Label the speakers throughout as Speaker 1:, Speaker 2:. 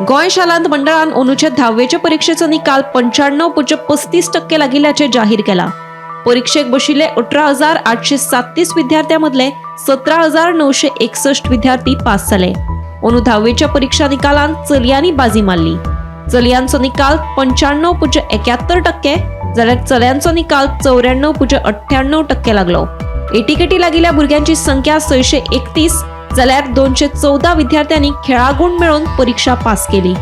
Speaker 1: गोंय शालांत मंडळान अंदूचे धावेचे परिक्षेचो निकाल 95.35% लागिल्ल्याचें जाहीर केला. परिक्षेक बशिल्ले 18,837 विद्यार्थ्यां मदले 17,961 विद्यार्थी पास जाले. अंदू धावेच्या परिक्षा निकालांत चलयांनी बाजी मारली. चलयांचो निकाल 95.71% जाल्यार चल्यांचो निकाल 94.98% लागलो. एटीकेटी लागिल्ल्या भुरग्यांची संख्या 631 जाल्यार 214 विद्यार्थ्यांनी खेळागूण मेळोवन परीक्षा पास केली.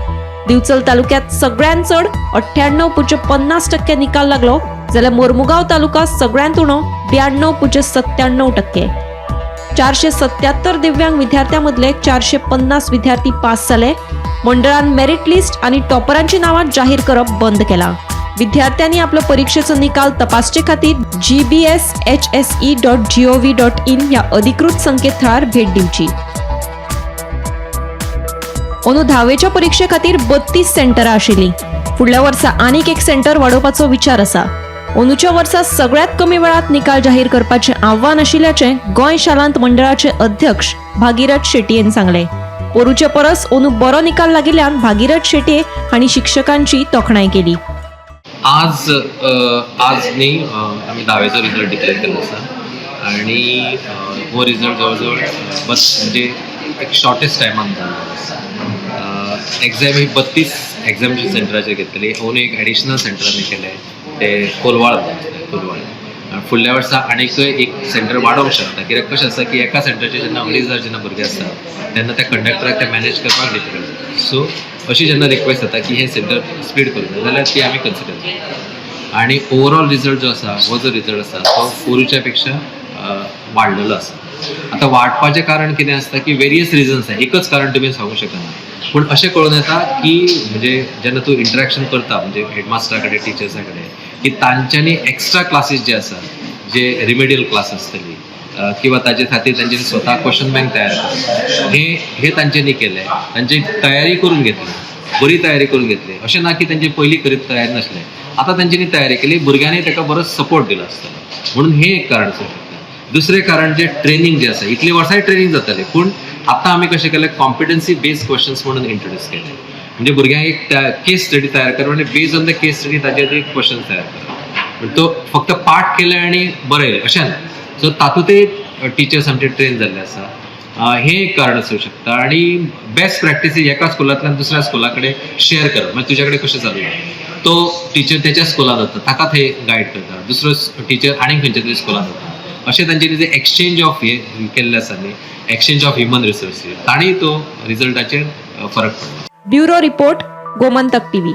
Speaker 1: दिवचल तालुक्यात सगळ्यांत चड 98.50% निकाल लागलो, जाल्यार मोरमुगांव तालुका सगळ्यांत उणो 92.97%. 477 दिव्यांग विद्यार्थ्यां मदले 450 विद्यार्थी पास जाले. मंडळान मेरीट लिस्ट आनी टॉपरांची नांवां जाहीर करप बंद केलां. विद्यार्थ्यांनी आपलो परिक्षेचो निकाल तपासचे खातीर gbshse.gov.in ह्या अधिकृत संकेतथळार भेट दिवची. अंदू धावेच्या परिक्षे खातीर 32 सेंटरां आशिल्लीं. फुडल्या वर्सा आनीक एक सेंटर वाडोवपाचो विचार आसा. अंदूच्या वर्सा सगळ्यात कमी वेळात निकाल जाहीर करपाचें आव्हान आशिल्ल्याचें गोंय शालांत मंडळाचे अध्यक्ष भागीरथ शेटयेन सांगलें. पोरूचे परस अंदू बरो निकाल लागिल्ल्यान भागीरथ शेटये हांणी शिक्षकांची तोखणाय केली.
Speaker 2: आज आज न्ही, आमी धावेचो रिजल्ट डिक्लेअर केल्लो आसा आनी हो रिजल्ट जवळ जवळ बस म्हणजे एक शॉर्टेस्ट टायमान जाल्लो आसा. एग्झाम ही 32 एग्जामिनेशन सेंटराचेर घेतलेली. अंदू एक एडिशनल सेंटर आमी केलें, ते कोलवाळ, कोलवाळ. फुडल्या वर्सा आनीकय एक सेंटर वाडोवंक शकता, कित्याक कशें आसा की एका सेंटराचेर जेन्ना 2500 जेन्ना भुरगे आसता तेन्ना त्या कंडक्टराक ते मॅनेज करपाक डिफिकल्ट. सो अशी जेन्ना रिक्वेस्ट जाता की हे सेंटर स्प्लीट करूं जाय, जाल्यार ती आमी कन्सिडर करता. आनी ओवरऑल रिजल्ट जो आसा, हो जो रिजल्ट आसा तो पोरूच्या पेक्षा वाडलेलो आसा. आतां वाडपाचें कारण कितें आसता की वेरियस रिजन्स आसा, एकच कारण तुमी सांगूंक शकना. पूण अशें कळून येता की म्हणजे जेन्ना तूं इंटरेक्शन करता, म्हणजे हेडमास्टरा कडेन, टिचर्सा कडेन, की तांच्यांनी एक्स्ट्रा क्लासीस जे आसा, जे रिमेडियल क्लास आसतली किंवा ताजे खातीर तांच्यांनी स्वता क्वेश्चन बँक तयार करप, हे हे तांच्यांनी केलें. तांची तयारी करून घेतली, बरी तयारी करून घेतली. अशें ना की तांची पयलीं करीत तयारी नासलें. आतां तांच्यांनी तयारी केली, भुरग्यांनी ताका बरो सपोर्ट दिलो आसतलो, म्हणून हें एक कारण आसूं शकता. दुसरें कारण जे ट्रेनींग जें आसा, इतलीं वर्सांय ट्रेनींग जातालें, पूण आतां आमी कशें केलें, कॉम्पिटन्सी बेस्ड क्वेश्चन्स म्हणून इंट्रोड्यूस केले. म्हणजे भुरग्यांक एक केस स्टडी तयार करप आनी based on the case study ताजेर एक क्वेश्चन तयार करप. पूण तो फक्त पाठ केले आनी बरयलें अशें ना. सो तातूंतय टिचर्स आमचे ट्रेन जाल्ले आसा. हें एक कारण आसूं शकता. आनी बेस्ट प्रॅक्टिसीस एका स्कुलांतल्यान दुसऱ्या स्कुला कडेन शेअर करप. मागीर तुज्या कडेन कशें चालू, तो टिचर त्याच्या स्कुलांत वता, ताका थंय गायड करता, दुसरो टिचर आनीक खंयच्या तरी स्कुलांत वता. अशें तांच्यांनी जे एक्सचेंज ऑफ हे केल्लें आसा न्ही, एक्सचेंज ऑफ ह्युमन रिसोर्सीस, तांणी तो रिजल्टाचेर फरक पडला.
Speaker 1: Bureau report, Gomantak TV.